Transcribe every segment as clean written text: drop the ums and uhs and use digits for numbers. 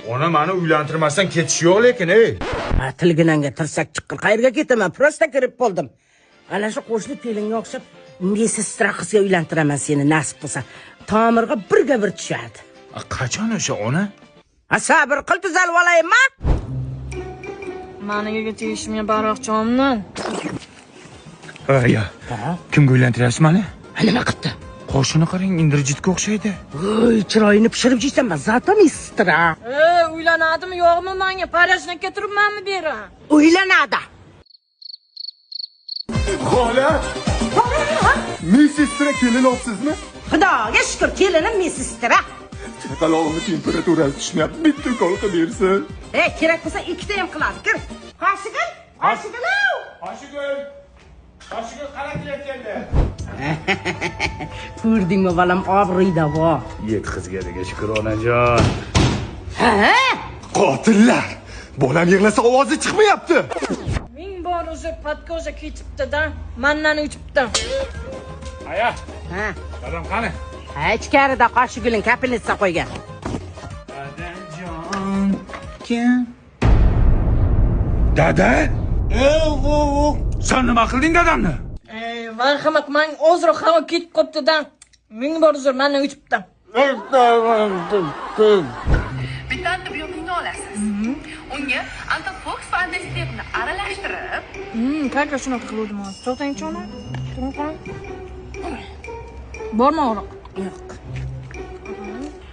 Ona, mani uylantirmasdan ketish yo'q lekin, ey. Ha, tilginanga tirsak chiqqir. Qayerga ketaman? Просто kirib qoldim. Ana shu qo'shni kelinga o'xshab медсестра qizga uylantiraman seni, nasib qilsa. Tomirga birga bir tushadi. A, qachon o'sha, ona? Ha, sabr qil, tuzalib olayinmi? Maniga tegishimga baroqchomdan. Aya. Kimga uylantiryapsiz mani? Ha, nima qilibdi? Qoshini qarang, Indrajitga o'xshaydi. Voy, chiroyini pishirib yeysan, зато медсестра. E, uylanadimi yo'qmi manga? Parajnikka turibmanmi beri? Uylanadi. Xola! Медсестра kelin olibsizmi? Xudoga shukur, kelinim медсестра. Chaqalog'imni temperaturasi tushmayapti. Bitta ukol qilib bersin. E, kerak bo'lsa ikkita ham qiladi. Kir. Qoshigul, Qoshigul. Qoshigul. Qoshigul, qara, keldi. Ko'rdingmi, bolam, obro'yda vo. Yetkazganiga shukur, onajon. Ha? Qotillar! Bolam yig'lasa ovozi chiqmayapti. Ming bor uzr, подкожа ketibdi-da. Mandan uchibdi. Aya, Ha. dadam qani? Ha, ichkarida Qoshigulin капельница qo'ygan. Dadajon kim? Dada? Sen nima qilding dadamni? Ey, marhamat, man ozroq havo ketib qolibdi-da. Ming bor uzr, mandan uchibdi. Bitta antibiotikni olasiz. Unga Antifox va Antistepni aralashtirib, Как shunaqa qiluvdim hozir. To'xtangchi, ona. Turing, qarang. Bormi og'riq? Yo'q.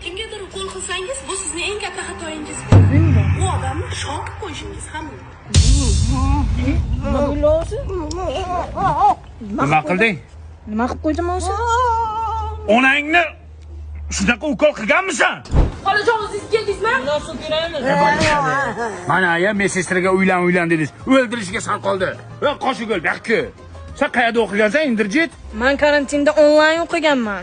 Kimgadir ukol qilsangiz, bu sizni eng katta xatoyingiz bo'ladi. U odamni shok qilib qo'yishingiz ham mumkin. Nima bo'ldi o'zi? Nima qilding? Nima qilib qo'ydim o'zi? Onangni shunaqa ukol qilganmisan? Xolajon, o'zingiz keldingizmi? Suv kerakmi? Mana, aya, медсестра ga uylan, uylan dedingiz. O'ldirishga sal qoldi. Va Qoshigul, bu. Sen qayerda o'qigansan, Indirjit? Man karantinda onlayn o'qiganman.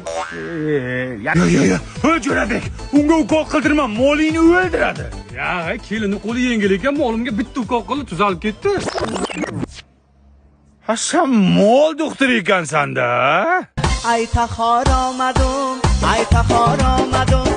Yo, yo, yo. Ey, Jo'rabek, unga ukol qildirma, molingni o'ldiradi. Ya, kelinni qo'li yengil ekan, molimga bitta ukol qildi, tuzalib ketdi. Ha, sen mol doktori ekansan-da. Ay taxor omadim, ay taxor omadim.